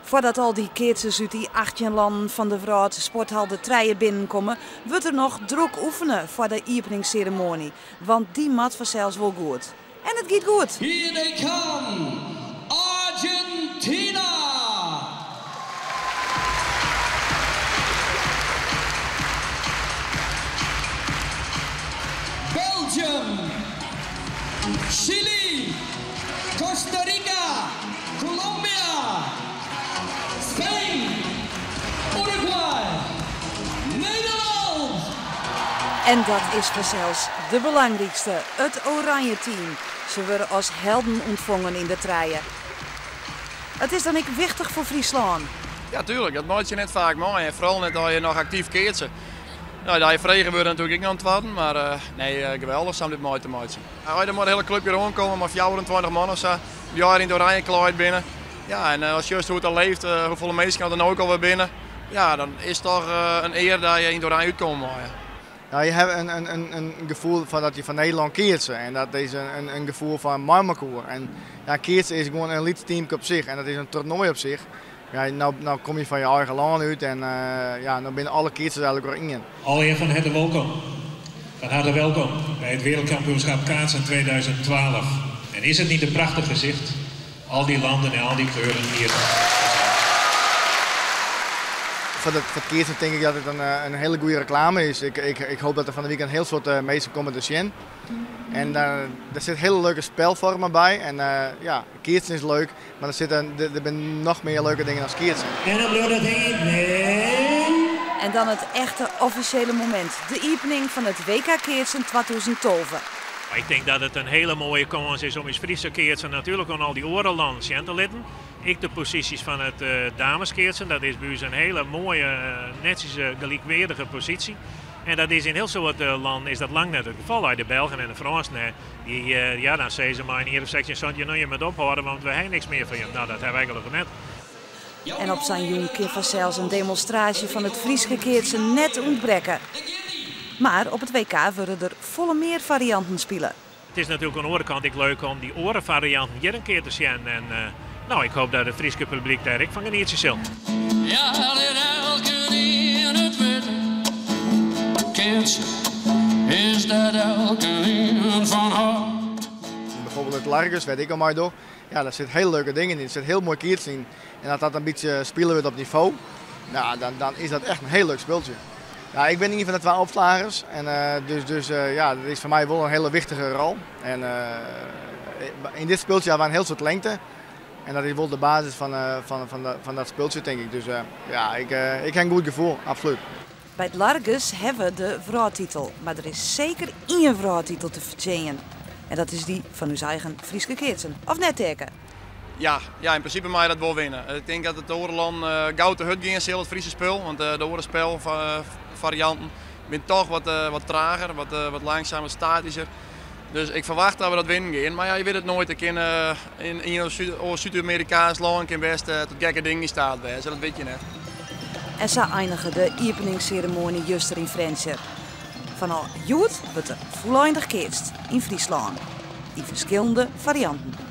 Foardat al dy keatsers út dy 18 lannen fan de wrâld sporthal De Trije binnenkomme, wurdt der noch drok oefene foar de iepeningsseremoanje. Want dy moat fansels wol goed. En it giet goed! Here they come, Argentina! Belgium, Chili, Costa Rica, Colombia, Spain, Uruguay, Nederland! En dat is fansels de belangrykste, it Oranje team. Se wurde as helden ûntfongen yn De Trije. It is dan ek wichtich foar Fryslân. Ja, tuerlik. Dat meitsje je net faak mei en foaral net as je noch aktyf keatse. No, dat je frege wurde natuerlik ek noch in twadden, mar nee, geweldich sa om dit mei te meitsjen. As der mei de hiele klup hjir oankomme mei 24 man of sa, dy't allegear yn it oranje klaaid binne. Ja, en as sjochst hoe't dat leeft, hoefolle minsken der no ek alwer binne, ja, dan is it toch in ear dat je yn it oranje útkomme meie. Ja, je hawwe in gefoel fan dat je foar Nederlân keatse en dat is in gefoel fan mei mekoar. En ja, keatse is gewoan in lyts teamke op sich en dat is in toernoai op sich. Ja, no, no komme je fan je eigen lân út en ja, no binne alle keatsers eigentlik wer ien. Allegear fan herte wolkom. Van harte welkom bij het Wereldkampioenschap Kaatsen 2012. En is het niet een prachtig gezicht? Al die landen en al die kleuren hier. Foar it keatsen tink ik dat it in hiele goede reklame is. Ik hoop dat der fan de wike in hiel soad minsken komme te sjen. En der sit hiele leuke spelfoarmen by. En ja, keatsen is leuk, mar der binne noch mear leuke dingen as keatsen. En dan bliuwt dat hingjen. Nee. En dan it echte offisjele momint, de iepening fan it WK keatsen 2012. Ik tink dat it in hiele moaie kâns is om ús Fryske keatsen natuerlik oan al dy oare lannen sjen te litten. Ek de posysjes fan it dameskeatsen, dat is by ús in hiele moaie, netsjes gelykweardige posysje. En dat is yn hiel soad lannen is dat lang net it gefal. As de Belgen en de Frânsen, dy, ja, dan sizze se mei in jier of 16, 17, no je moatte ophâlde, want we hawwe niks mear fan jim. No, dat hawwe wy gelokkich net. En op sa'n jûn kin fansels in demonstraasje fan it Fryske keatsen net ûntbrekke. Mar op it WK wurde der folle mear farianten spile. It is natuerlik oan de oare kant ek leuk om dy oare farianten hjir in kear te sjen. En no, ik hoop dat it Fryske publyk dêr ek fan genietsje sil. Ja, lit elkenien it witte. Keatse is dêr't elkenien fan hâldt. Bijvoorbeeld it Largus, wêr't ik oan meidoch, ja, dêr sit hiele leuke dingen yn. Der sit hiel moai keatsen yn. En as dat in bytsje spile wurdt op nivo, nou, dan is dat echt in hiel leuk spultsje. Ja, ik bin ien fan de twa opslagers en dus ja, dat is foar my wol in hiele wichtige rol. En yn dit spultsje hawwe wy in hiel soad lengte en dat is wol de basis fan dat spultsje, tink ik. Dus ja, ik ha in goed gefoel, absolút. By it Largus hawwe we de wrâldtitel, mar der is seker ien wrâldtitel te fertsjinjen. En dat is dy fan ús eigen Fryske keatsen. Of net, Teake? Ja, ja, yn prinsipe meie dat wol winne. Ik tink dat it oare lannen gau te hurd gean sil, it Fryske spul. Want de oare spelfarianten binne toch wat trager, wat langsumer, statysker. Dus ik ferwacht dat we dat winnen gean. Mar ja, je wit it noait. Der kin in ien of oar Súd-Amerikaansk lân kin bêst tot gekke dingen yn steat wêze. Dat wit je net. En sa einige de iepeningsseremoanje juster yn Frjentsjer. Fanôf hjoed wurdt der fûleindich keatst yn Fryslân. Yn ferskillende farianten.